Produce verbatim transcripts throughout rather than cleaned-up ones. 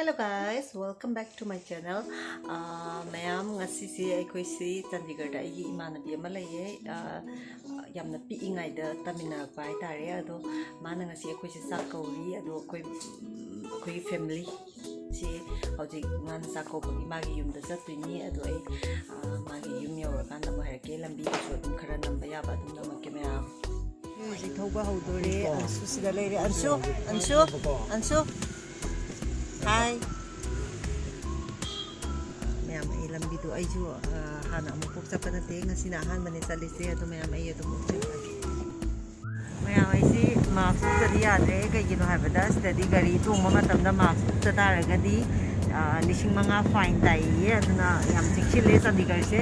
Hello guys, welcome back to my channel. ꯑꯥ, ꯃꯌꯥꯝ, ꯉꯁꯤꯁꯦ ꯑꯩꯈꯣꯏꯁꯤ ꯆꯥꯟꯗꯤꯒꯔꯗ ꯑꯩꯒꯤ ꯏꯃꯥꯟꯅꯕꯤ ꯑꯃ ꯂꯩꯌꯦ꯫ ꯑꯥ, ꯌꯥꯝꯅ ꯄꯤꯛꯏꯉꯩꯗ ꯇꯝꯃꯤꯟꯅꯔꯛꯄ ꯍꯥꯏꯇꯥꯔꯦ꯫ ꯑꯗꯣ ꯃꯥꯅ ꯉꯁꯤ ꯑꯩꯈꯣꯏꯁꯦ ꯆꯥꯛ ꯀꯧꯔꯤ꯫ ꯑꯗꯣ ꯑꯩꯈꯣꯏ, ꯎꯝ, ꯑꯩꯈꯣꯏꯒꯤ family ꯁꯤ ꯍꯧꯖꯤꯛ ꯃꯥꯅ ꯆꯥꯛ ꯀꯧꯕꯒꯤ ꯃꯥꯒꯤ ꯌꯨꯝꯗ ꯆꯠꯇꯣꯏꯅꯤ꯫ ꯑꯗꯣ ꯑꯩ, ꯑꯥ, ꯃꯥꯒꯤ ꯌꯨꯝ ꯌꯧꯔꯀꯥꯟꯗ ꯑꯃꯨꯛ ꯍꯥꯏꯔꯛꯀꯦ꯫ ꯂꯝꯕꯤꯗꯁꯨ ꯑꯗꯨꯝ ꯈꯔ ꯅꯝꯕ ꯌꯥꯕ ꯑꯗꯨꯝ ꯅꯝꯃꯛꯀꯦ ꯃꯌꯥꯝ꯫ ꯍꯧꯖꯤꯛ ꯊꯧꯕ ꯍꯧꯗꯣꯔꯦ꯫ ꯑꯟꯁꯨ ꯁꯤꯗ ꯂꯩꯔꯦ꯫ ꯑꯟꯁꯨ, ꯑꯟꯁꯨ, ꯑꯟꯁꯨ꯫ ꯍꯥꯏ꯫ ꯃꯌꯥꯝ, ꯑꯩ ꯂꯝꯕꯤꯗꯣ ꯑꯩꯁꯨ, ꯑ, ꯍꯥꯟꯅ ꯑꯃꯨꯛꯐꯥꯎ ꯆꯠꯄ ꯅꯠꯇꯦ, ꯉꯁꯤꯅ ꯑꯍꯥꯟꯕꯅꯦ ꯆꯠꯂꯤꯁꯦ꯫ ꯑꯗꯣ ꯃꯌꯥꯝ, ꯑꯩ ꯑꯗꯨꯝ ꯎꯠꯆꯔꯛꯑꯒꯦ꯫ ꯃꯌꯥꯝ, ꯑꯩꯁꯤ mask ꯎꯞꯇꯗꯤ ꯌꯥꯗ꯭ꯔꯦ꯫ ꯀꯩꯒꯤꯅꯣ ꯍꯥꯏꯕꯗ ꯁꯤꯗꯗꯤ ꯒꯥꯔꯤ ꯇꯣꯡꯕ ꯃꯇꯝꯗ mask ꯎꯞꯇ ꯇꯥꯔꯒꯗꯤ, ꯑ, ꯂꯤꯁꯤꯡ ꯃꯉꯥ fine ꯇꯥꯏꯌꯦ꯫ ꯑꯗꯨꯅ ꯌꯥꯝ ꯆꯦꯛꯁꯤꯜꯂꯦ ꯆꯥꯟꯗꯤꯒꯔꯁꯦ꯫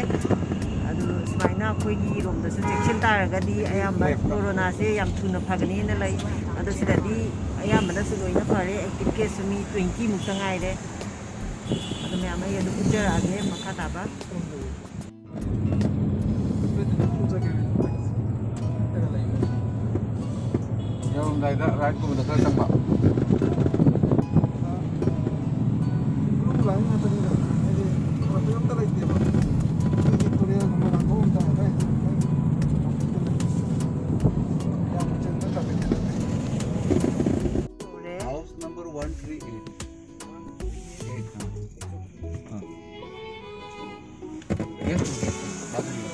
ꯑꯗꯨ ꯁꯨꯃꯥꯏꯅ ꯑꯩꯈꯣꯏꯒꯤ ꯔꯣꯝꯗꯁꯨ ꯆꯦꯛꯁꯤꯟ ꯇꯥꯔꯒꯗꯤ ꯑꯌꯥꯝꯕ ꯀꯣꯔꯣꯅꯥꯁꯦ ꯌꯥꯝ ꯊꯨꯅ ꯐꯒꯅꯤꯅ ꯂꯩ꯫ ꯑꯗꯣ ꯁꯤꯗꯗꯤ ꯑꯌꯥꯝꯕꯅꯁꯨ ꯂꯣꯏꯅ ꯐꯔꯦ꯫ Active caseꯁꯨ ꯃꯤ twenty ꯃꯨꯛꯇ ꯉꯥꯏꯔꯦ꯫ ꯑꯗꯣ ꯃꯌꯥꯝ, ꯑꯩ ꯑꯗꯨꯝ ꯎꯠꯆꯔꯛꯑꯒꯦ ꯃꯈꯥ ꯇꯥꯕ꯫ ꯌꯧꯔꯝꯗꯥꯏꯗ rightꯀꯨꯝꯕꯗ ꯈꯔ ꯆꯪꯕ꯫ ꯕ꯭ꯂꯨ ꯂꯥꯏꯟ ꯉꯥꯛꯇꯅꯤꯗ, ꯍꯥꯏꯗꯤ ꯇ꯭ꯔꯥꯐꯤꯛ ꯑꯝꯇ ꯂꯩꯇꯦꯕ꯫ ꯑꯩꯈꯣꯏꯒꯤ ꯇꯨꯔꯦꯜꯒꯨꯝꯕ ꯂꯥꯟꯊꯣꯛꯑꯝꯗꯥꯏ ꯑꯗꯥꯏꯗ ꯌꯥꯝ ꯆꯤꯟꯕ ꯇ꯭ꯔꯥꯐꯤꯛꯇꯤ ꯅꯠꯇꯦ꯫ House number one three eight. Eight, हाँ। हाँ। Yes, yes, yes. बाजू में।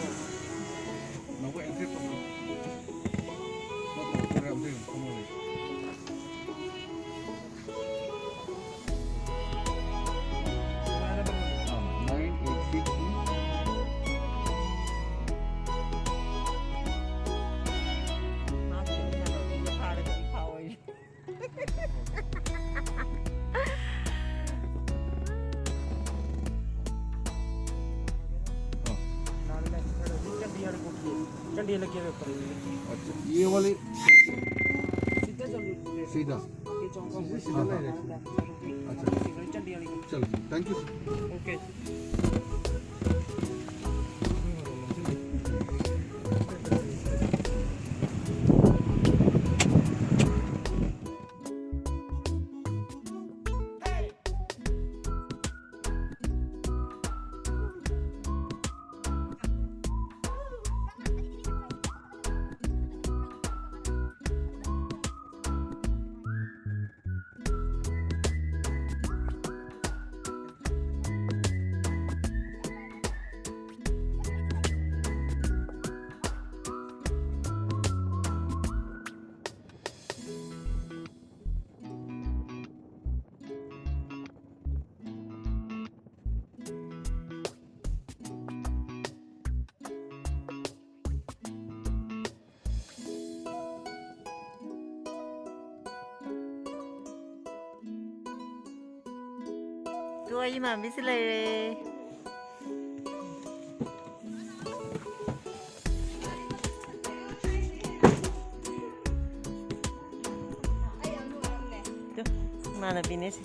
नको entry problem. नको, पूरे हम देंगे, हम लोग। हाँ, nine eight six two. हाँ। ਝੰਡੀਆਂ ਲੱਗੇ ਹੋਏ ਉੱਪਰ। अच्छा, ये वाले सीधा चल सीधा। ये चौक सीधा। हाँ, हाँ। अच्छा। ਝੰਡੀਆਂ ਵਾਲੀ। चलो, thank you, sir। OK। Two ꯑꯩ ꯏꯃꯥꯟꯕꯤꯁꯤ ꯂꯩꯔꯦ꯫ ꯇꯨ, ꯏꯃꯥꯟꯅꯕꯤꯅꯦ ꯁꯤ꯫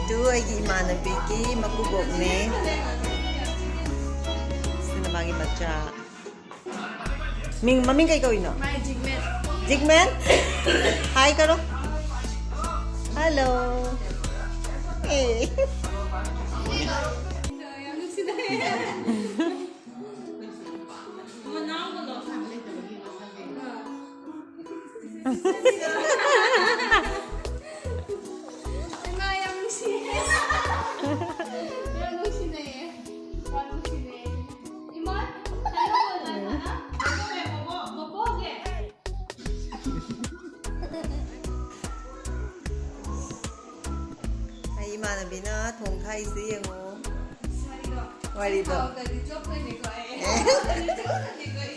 ꯇꯨ ꯑꯩꯒꯤ ꯏꯃꯥꯟꯅꯕꯤꯒꯤ ꯃꯀꯨꯕꯣꯛꯅꯦ꯫ ꯁꯤꯅ ꯃꯥꯒꯤ ꯃꯆꯥ꯫ ꯃꯤꯡ, ꯃꯃꯤꯡ ꯀꯩ ꯀꯧꯏꯅꯣ? ꯃꯥꯏ ꯖꯤꯒꯃꯦꯟ꯫ ꯖꯤꯒꯃꯦꯟ? ꯍꯥꯏ ꯀꯔꯣ꯫ ꯍꯜꯂꯣ꯫ ꯑꯦ꯫ ꯌꯥꯝ ꯅꯨꯡꯁꯤꯅꯩꯌꯦ꯫ ꯃꯅꯥꯎ ꯃꯅꯥꯎ ꯁꯥꯕ ꯂꯩꯇꯕꯒꯤ ꯃꯁꯛꯅꯦ꯫ ꯏꯃꯥ ꯌꯥꯝ ꯅꯨꯡꯁꯤꯌꯦ꯫ ꯌꯥꯝ ꯅꯨꯡꯁꯤꯅꯩꯌꯦ꯫ ꯌꯥꯝ ꯅꯨꯡꯁꯤꯅꯩꯌꯦ꯫ ꯏꯃꯥ, ꯍꯜꯂꯣ, ꯍꯜꯂꯣ, ꯍꯜꯂꯣ꯫ ꯕꯣꯕꯣꯛ, ꯕꯣꯕꯣꯛ, ꯕꯣꯕꯣꯛ꯫ ꯑꯩ ꯏꯃꯥꯟꯅꯕꯤꯅ ꯊꯣꯡ ꯊꯥꯛꯏꯁꯦ ꯌꯦꯡꯉꯣ꯫ ꯋꯥꯔꯤꯗꯣ꯫ ꯍꯥꯎꯇ꯭ꯔꯗꯤ ꯆꯣꯞꯇꯣꯏꯅꯤꯀꯣ ꯑꯩ꯫ ꯑꯦ꯫ ꯍꯥꯎꯇ꯭ꯔꯗꯤ ꯆꯣꯞꯇꯣꯏꯅꯤꯀꯣ ꯑꯩ꯫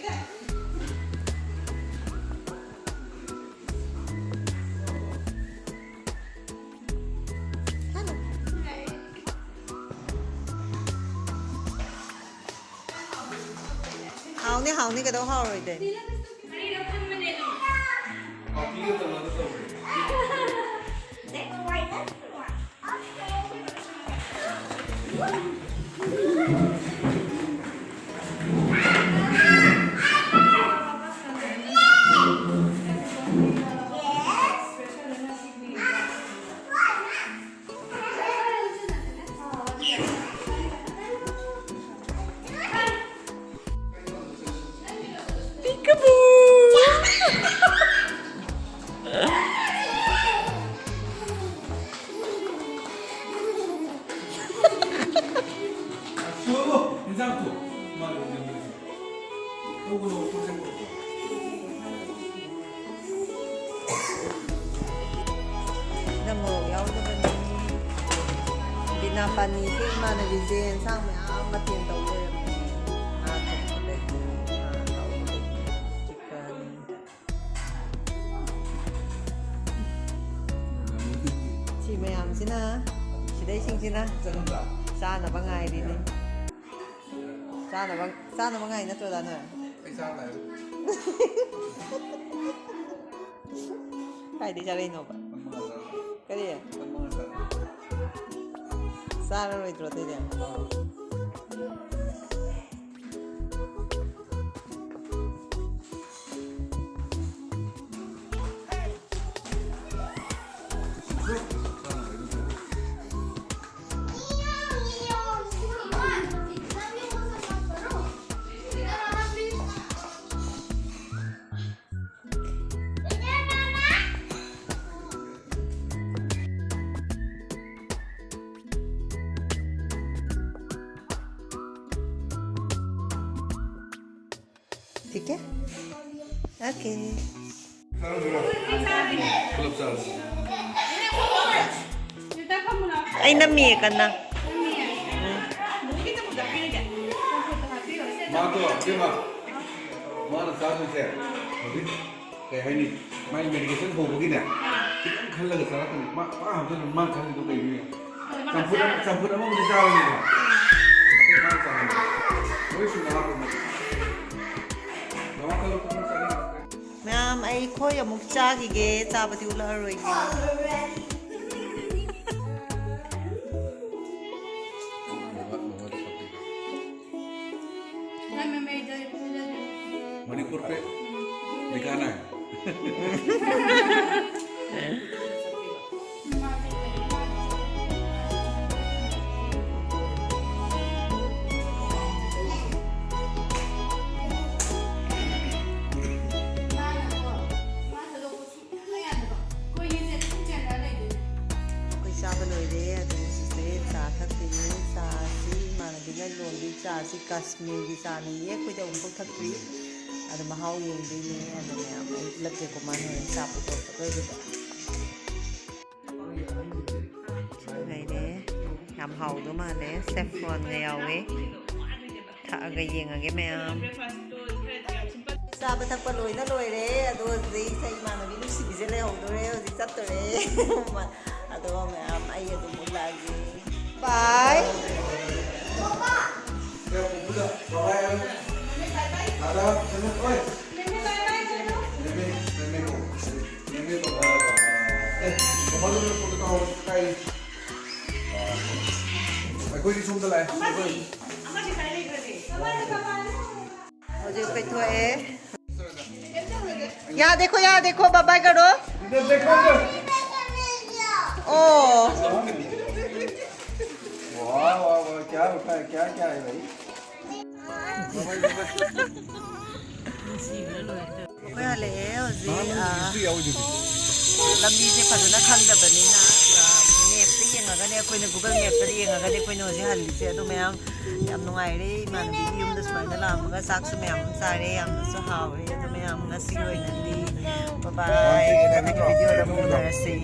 ꯍꯥꯎꯅꯤ, ꯍꯥꯎꯅꯤ, ꯀꯩꯗꯧ ꯍꯥꯎꯔꯣꯏꯗꯣꯏꯅꯣ? Peekaboo! ꯊꯣꯛꯑꯣ, ꯏꯟꯖꯥꯡ ꯊꯣꯛꯑꯣ꯫ ꯃꯥ ꯂꯣꯏ ꯂꯩꯔꯝꯃꯦ꯫ ꯇꯧꯒꯅꯣ, ꯄꯣꯠ ꯆꯩ ꯄꯨꯔꯛꯑꯣ꯫ ꯄꯅꯤꯁꯦ ꯏꯃꯥꯟꯅꯕꯤꯁꯦ ꯌꯦꯟꯁꯥꯡ ꯃꯌꯥꯝ ꯃꯊꯦꯜ ꯇꯧ ꯂꯩꯔꯝꯃꯦ꯫ ꯉꯥ ꯊꯣꯡꯕꯗꯒꯤ, ꯉꯥ ꯑꯇꯥꯎꯕꯗꯒꯤ, chicken꯫ ꯁꯤ ꯃꯌꯥꯝꯁꯤꯅ, ꯁꯤꯗꯩꯁꯤꯡꯁꯤꯅ ꯆꯥꯅꯕ ꯉꯥꯏꯔꯤꯅꯤ꯫ ꯆꯥꯅꯕ, ꯆꯥꯅꯕ ꯉꯥꯏ ꯅꯠꯇ꯭ꯔꯣ, ꯗꯥ ꯅꯣꯏ? ꯑꯩ ꯆꯥ ꯉꯥꯏ꯫ ꯀꯥꯏꯗꯩ ꯆꯥꯔꯛꯏꯅꯣꯕ? ꯅꯪ ꯃꯉꯥ ꯆꯥꯔꯛꯑꯣ꯫ ꯀꯔꯤ? ꯅꯪ ꯃꯉꯥ ꯆꯥꯔꯛꯑꯣ꯫ ꯆꯥꯔꯔꯣꯏꯗ꯭ꯔꯣ ꯑꯗꯨꯗꯤ? ꯑꯥ꯫ ठीक है? OK. ꯄꯨꯂꯞ ꯆꯥꯔꯁꯤ꯫ ꯑꯩ ꯅꯝꯃꯤꯌꯦ ꯀꯟꯅ꯫ ꯃꯥꯗꯣ, ꯏꯕꯦꯝꯃ, ꯃꯥꯅ ꯆꯥꯗꯣꯏꯁꯦ ꯍꯧꯖꯤꯛ ꯀꯩ ꯍꯥꯏꯅꯤ? ꯃꯥꯏ medication ꯍꯧꯕꯒꯤꯅꯦ, ꯈꯤꯇꯪ ꯈꯜꯂꯒ ꯆꯥꯔꯛꯀꯅꯤ꯫ ꯃꯥ ꯄꯪꯍꯥꯞ ꯍꯥꯞꯆꯜꯂ, ꯃꯥ ꯈꯜꯂꯤꯗꯣ ꯀꯩꯅꯣ ꯌꯦꯡꯉꯣ꯫ ꯆꯝꯐꯨꯠ ꯑꯃ, ꯆꯝꯐꯨꯠ ꯑꯃꯕꯨꯗꯤ ꯆꯥꯔꯅꯤꯗꯅ꯫ ꯑꯇꯩ ꯃꯥꯅ ꯆꯥꯍꯟꯕ꯫ ꯂꯣꯏ ꯁꯨꯅ ꯍꯥꯞꯄꯅꯤ꯫ ꯃꯃꯥ ꯈꯜꯂꯣ, ꯄꯨꯡ ꯆꯥꯅꯤ꯫ ꯃꯌꯥꯝ, ꯑꯩꯈꯣꯏ ꯑꯃꯨꯛ ꯆꯥꯈꯤꯒꯦ, ꯆꯥꯕꯗꯤ ꯎꯠꯂꯛꯑꯔꯣꯏꯒꯦ꯫ मणिपुर पे दिखाना है। ꯑꯩꯈꯣꯏ ꯆꯥꯕ ꯂꯣꯏꯔꯦ꯫ ꯑꯗꯨ ꯍꯧꯖꯤꯛꯁꯦ ꯆꯥ ꯊꯛꯇꯣꯏꯅꯦ꯫ ꯆꯥꯁꯤ ꯏꯃꯥꯟꯅꯕꯤꯅ ꯂꯣꯟꯕꯤ ꯆꯥꯁꯤ ꯀꯥꯁꯃꯤꯔꯒꯤ ꯆꯥꯅꯤꯌꯦ꯫ ꯑꯩꯈꯣꯏꯗꯤ ꯑꯃꯨꯛꯐꯥꯎ ꯊꯛꯇ꯭ꯔꯤ꯫ ꯑꯗꯨ ꯃꯍꯥꯎ ꯌꯦꯡꯗꯣꯏꯅꯦ꯫ ꯑꯗꯨ ꯃꯌꯥꯝ ꯑꯩ ꯎꯠꯂꯛꯀꯦꯀꯣ ꯃꯥꯅ ꯍꯣꯔꯦꯟ ꯆꯥ ꯄꯨꯊꯣꯔꯛꯄꯗ꯫ ꯑꯗꯨꯗ ꯂꯩꯔꯦ꯫ ꯌꯥꯝ ꯍꯥꯎꯗꯧ ꯃꯥꯜꯂꯦ꯫ ꯁꯦꯐ꯭ꯔꯣꯟꯒ ꯌꯥꯎꯋꯦ꯫ ꯊꯛꯑꯒ ꯌꯦꯡꯉꯒꯦ ꯃꯌꯥꯝ꯫ ꯆꯥꯕ ꯊꯛꯄ ꯂꯣꯏꯅ ꯂꯣꯏꯔꯦ꯫ ꯑꯗꯣ ꯍꯧꯖꯤꯛ ꯏꯆꯦ ꯏꯃꯥꯟꯅꯕꯤ ꯅꯨꯡꯁꯤꯕꯤꯁꯦ ꯂꯩꯍꯧꯗꯣꯔꯦ꯫ ꯍꯧꯖꯤꯛ ꯆꯠꯇꯣꯔꯦ꯫ ꯑꯗꯣ ꯃꯌꯥꯝ ꯑꯩ ꯑꯗꯨꯝ ꯎꯠꯂꯛꯑꯒꯦ꯫ ꯕꯥꯏ꯫ ꯑꯩꯈꯣꯏꯗꯤ ꯁꯣꯝꯗ ꯂꯥꯛꯑꯦ꯫ ꯍꯧꯖꯤꯛ ꯑꯩꯈꯣꯏ ꯊꯣꯛꯑꯦ꯫ ꯌꯥꯗꯦꯀꯣ, ꯌꯥꯗꯦꯀꯣ, ꯕꯥꯏ ꯕꯥꯏ ꯀꯔꯣ꯫ ꯑꯣ꯫ वाह, वाह, वाह, क्या रखा है, क्या, क्या है भाई? ꯑꯩꯈꯣꯏ ꯍꯜꯂꯛꯑꯦ ꯍꯧꯖꯤꯛ꯫ ꯑꯥ, ꯂꯝꯕꯤꯁꯦ ꯐꯖꯅ ꯈꯪꯗꯕꯅꯤꯅ, ꯑꯥ, ꯃꯦꯞꯇ ꯌꯦꯡꯉꯒꯅꯦ, ꯑꯩꯈꯣꯏꯅ ꯒꯨꯒꯜ ꯃꯦꯞꯇ ꯌꯦꯡꯉꯒꯅꯦ ꯑꯩꯈꯣꯏꯅ ꯍꯧꯖꯤꯛ ꯍꯜꯂꯤꯁꯦ꯫ ꯑꯗꯣ ꯃꯌꯥꯝ, ꯌꯥꯝ ꯅꯨꯡꯉꯥꯏꯔꯦ ꯏꯃꯥꯟꯅꯕꯤꯒꯤ ꯌꯨꯝꯗ ꯁꯨꯃꯥꯏꯅ ꯂꯥꯛꯑꯝꯃꯒ꯫ ꯆꯥꯛꯁꯨ ꯃꯌꯥꯝ ꯑꯃ ꯆꯥꯔꯦ, ꯌꯥꯝꯅꯁꯨ ꯍꯥꯎꯔꯦ꯫ ꯑꯗꯣ ꯃꯌꯥꯝ ꯉꯁꯤꯒꯤ ꯑꯣꯏꯅꯗꯤ bye bye꯫ ꯃꯊꯪꯒꯤ video ꯗ ꯑꯃꯨꯛ ꯎꯅꯔꯁꯤ꯫